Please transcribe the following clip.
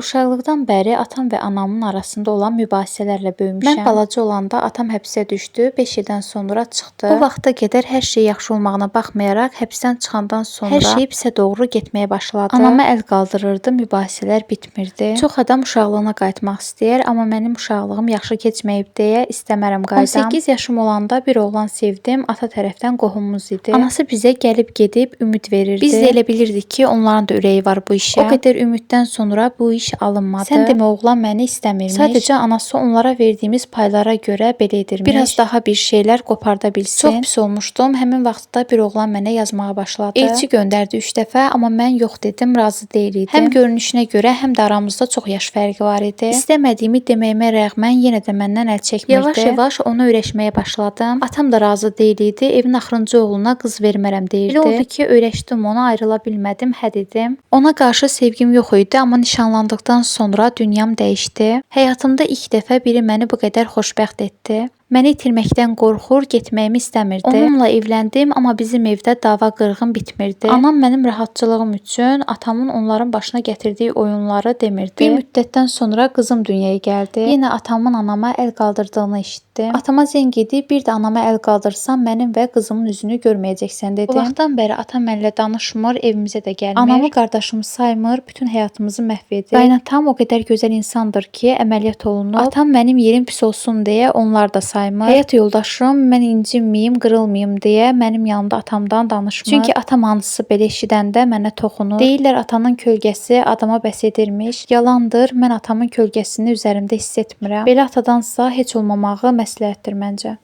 Uşaqlıqdan bəri atam və anamın arasında olan mübahisələrlə böyümüşəm. Mən balaca olanda atam həbsə düşdü, 5 ildən sonra çıxdı. O vaxta qədər hər şey yaxşı olmağına baxmayaraq, həbsdən çıxandan sonra hər şey pisə doğru getməyə başladı. Anama əl qaldırırdı, mübahisələr bitmirdi. Çox adam uşaqlığına qayıtmaq istəyər, amma mənim uşaqlığım yaxşı keçməyib deyə istəmərəm qayıdam. 18 yaşım olanda bir oğlan sevdim, ata tərəfdən qohumumuz idi. Anası bizə gəlib gedib ümid verirdi. Biz də elə bilirdik ki, onların da ürəyi var bu işə. O qədər ümiddən sonra bu iş alınmadı. Sən demə oğlan məni istəmirmiş. Sadəcə anası onlara verdiyimiz paylara görə belə edirmiş. Biraz daha bir şeylər qoparda bilsin. Çox pis olmuşdum. Həmin vaxtda bir oğlan mənə yazmağa başladı. Elçi göndərdi 3 dəfə, amma mən yox dedim, razı deyil idim. Həm görünüşünə görə, həm də aramızda çox yaş fərqi var idi. İstəmədiyimi deməyimə rəğmən yenə də məndən əl çəkmirdi. Yavaş-yavaş ona öyrəşməyə başladım. Atam da razı deyil idi. Evin axırıncı oğluna qız vermərəm deyirdi. Elə oldu ki, öyrəşdim ona, ayrıla bilmədim, hə dedim. Ona qarşı sevgim yox idi, amma nişanlandıqdan sonra dünyam dəyişdi. Həyatımda ilk dəfə biri məni bu qədər xoşbəxt etdi. Məni itirməkdən qorxur, getməyimi istəmirdi. Onunla evləndim, amma bizim evdə dava qırğın bitmirdi. Anam mənim rahatçılığım üçün atamın onların başına gətirdiyi oyunları demirdi. Bir müddətdən sonra qızım dünyaya gəldi. Yenə atamın anama əl qaldırdığını eşitdim. Atama zəng edib bir də anama əl qaldırsan mənim və qızımın üzünü görməyəcəksən dedim. O vaxtdan bəri atam mənimlə danışmır, evimizə də gəlmir. Anamı qardaşım saymır, bütün həyatımızı məhv edir. Qaynatam o qədər gözəl insandır ki, əməliyyat olunub. Atam mənim yerim pis olsun deyə onlar da saymır. Həyat yoldaşım mən incinməyim, qırılmayım deyə mənim yanımda atamdan danışmır. Çünki atam anısı belə eşidəndə mənə toxunur. Deyirlər atanın kölgəsi adama bəs edirmiş. Yalandır, mən atamın kölgəsini üzərimdə hiss etmirəm. Belə atadansa heç olmamağı məsləhətdir məncə.